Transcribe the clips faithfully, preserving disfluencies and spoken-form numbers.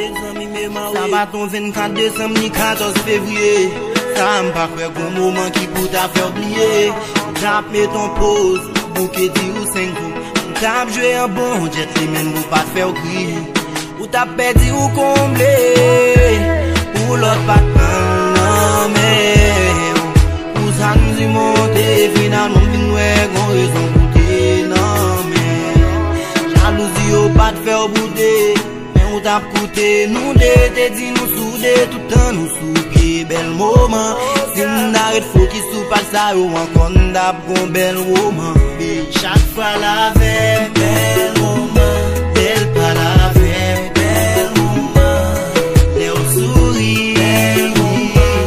Mezanmi, men mawe. Sa pa t yon vennkat desanm ni katòz fevriye. Sa m pa kwè gon moman ki pou ta fè w bliye. M t ap met yon poz, bouke di ou senk kou. M t ap jwe an bon djèt, li menm pou pa t fè w kriye. Ou t ap pèdi ou konble. Pou lòt pa t pran l nan men w. Pou sa n di monte, finalman m vin wè gon rezon pou te nan men w. Jalouzi yo pa t fè w boude. Men ou t ap koute nou de, te di nou soude, tout tan nou sou pye, bèl moman. Si n ta ret fokis sou paj sa yo ankò, n t ap gon bèl woman. Chak fwa l avè m, bèl moman. Lè l pa l avè m, bèl moman. Lè w souri, bèl moman.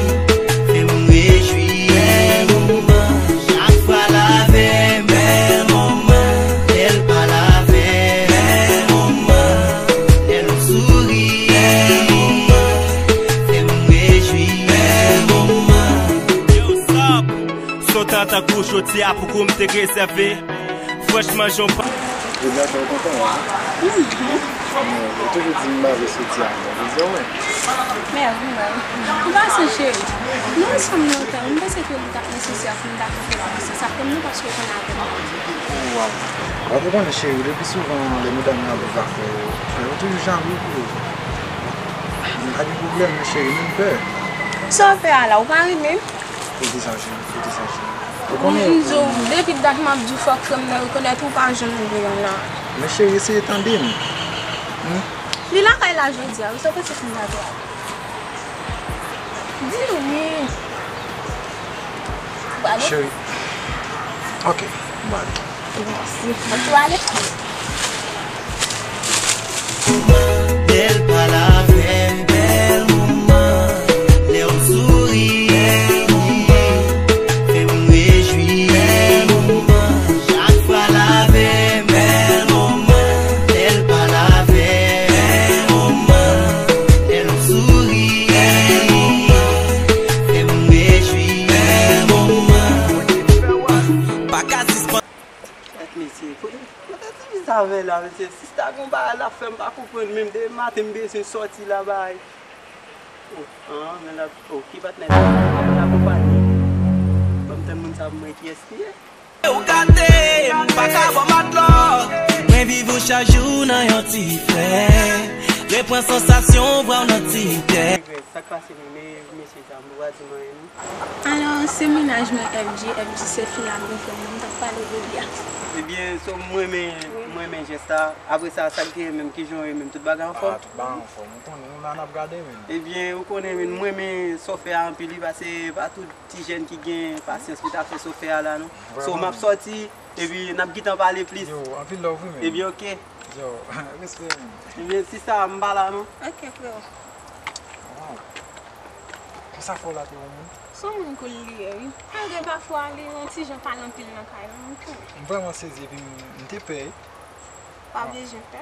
Fè m rejwi, bèl moman. Chak fwa l avè m, bèl moman. Lè l pa l avè m, bèl moman. Lè l souri, bèl moman. Fè m rejwi, bèl moman. Yo, Sab, se yon tan tankou jodi a pou kou m te rezève. Franchman, jan w pa- Jodi a fè w kontan, wi. Ou toujou di m m pa vle soti avè w, ou di w wè. Mèsi, mèsi. Ou pa san cheri. Nou ansanm lontan, m panse ke li t ap nesesè pou m ta kanpe la pou sa, sa fè m non paske w konn avè m. Waw. Ou konnen, cheri, le pli souvan, lè medam yo ap viv afè yo, frè yo toujou jalou pou yo. M pa gen pwoblèm, non, cheri, men m pè. Sa w fè a la, ou pa renmen m? Kote sa, cheri? Kote sa, cheri? Ou konnen. M di w, depi dat m ap di w fòk frè m nan rekonèt ou pa janm vle yon la. Men cheri, eseye tande m. Hmm? Li lakay la jodi a, wi, sa w panse pou m ta fè a? Di l wi. Ou prale? Cheri. Ok, m prale. Mèsi. Mwen tou ale. Bèl pale avè m, bèl moman. Lè w souri, bèl moman. Fè m rejwi, bèl moman. Chak fwa l avè m, bèl moman. Lè l pale avè m, bèl moman. Lè l souri, bèl moman. Fè m rejwi, bèl moman. Pa ka sispann. Kèt mesye, kote, kote ti fi sa vin la, mesye? Sista gon bagay l ap fè m pa konprann menm. Depi maten m bezwen sòti la bay. Oh, ah, men la, oh, ki patnè sa? Mwen akonpanye. Ban m tann moun sa pou m wè kiyès li ye. Ou gate, m pa ka bò matlòt. Mwen viv ou chak jou nan yon ti flè. Repran sansasyon vwa w nan ti tè. Sa k pase menm, mesye sa, m pa di m anyen non. Alò, se mennaj mwen F J, F J se fi la m te fè mwen, m t ap pale de li a. Ebyen, so m renmen, m renmen jès la. Apre sa, sa k genyen menm, kijan w ye menm, tout bagay anfòm? Ah, tout bagay anfòm, ou konnen, nou la n ap gade menm. Ebyen, ou konnen menm, m renmen sa w fè a anpil wi, paske pa tout ti jèn ki gen pasyans pou ta fè sa w fè a la non. So, m ap sòti, epi n ap gentan pale plis. Yo, anpil love wi menm. Ebyen, ok. Yo, respè menm. Ebyen, sista, m pa la non. Ok, freo. Wow. Konsa fò la te yon moun? Se yon moun cool li ye, wi. Malgre pafwa li yon ti jan pale anpil nan kay la, men cool. M vrèman sezi epi m, m te pè, wi. Pa bezwen pè.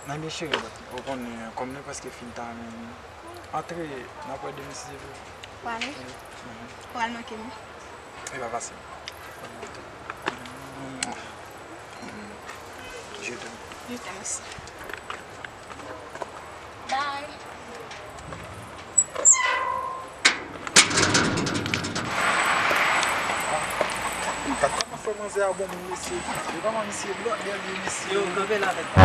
Nan byen cheri, ou konnen, kòm nou prèske fin ta men, antre, n ap wè demen si Dye vle. Prale? Wi. Mhm. Pral manke m. E pa fasil. Je t'aime. Je t'aime aussi. Bye. Gad kòman fè manzè a bon moun, mesye. Li pa mal, mesye, blòdè li ye, mesye. Yo, kanpe la avèk sa.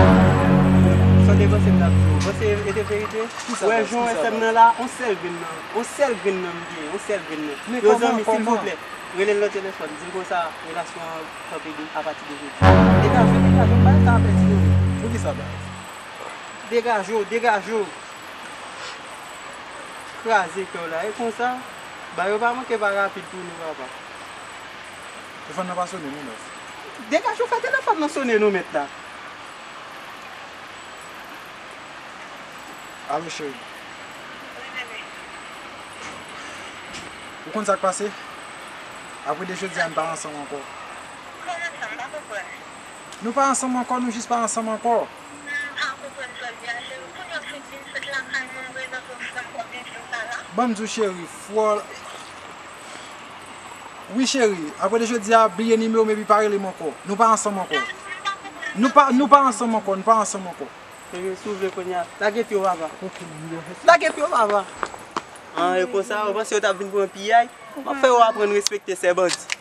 Sa w te panse m t ap di w? Panse e te verite? Ou wè jan w wè sè m nan la, on sèl grenn nan, on sèl grenn nan m gen, on sèl grenn nan. Yo, zanmi, silvouplè, rele l nan telefòn, di l konsa, relasyon an kanpe de, apati de jodi. Degaje w, degaje w, pa lèse sa pèdi non. Poukisa, baz? Degaje w, degaje w. Kraze kè w la, e konsa, bagay yo pa manke pa rapid pou nou, papa. Telefòn nan pa sonnen non, baz. Degaje w, fè telefòn nan sonnen non, mèt la. Alo, cheri. Wi, bebe. Ou konn sa k pase? Apre de jodi a, n pa ansanm ankò. Kòman sa? M pa konprann. Nou pa ansanm ankò, nou jis pa ansanm ankò. M pa konprann sa w di a, cheri. Kounye a w sot vin sot lakay mwen, m prezante w frè m kòm bebe w sa la. Ban m di w, cheri, fò. Wi, cheri, apre de jodi a, bliye nimewo m epi pa rele m ankò. Nou pa ansanm ankò. Nou pa, nou pa ansanm ankò, nou pa ansanm ankò. Ebyen, si w vle kounye a, lage pye w, papa. Lage pye w, papa. An, e konsa, ou panse yo t ap vin pran piyay? M ap fè yo aprann respekte sè bandi.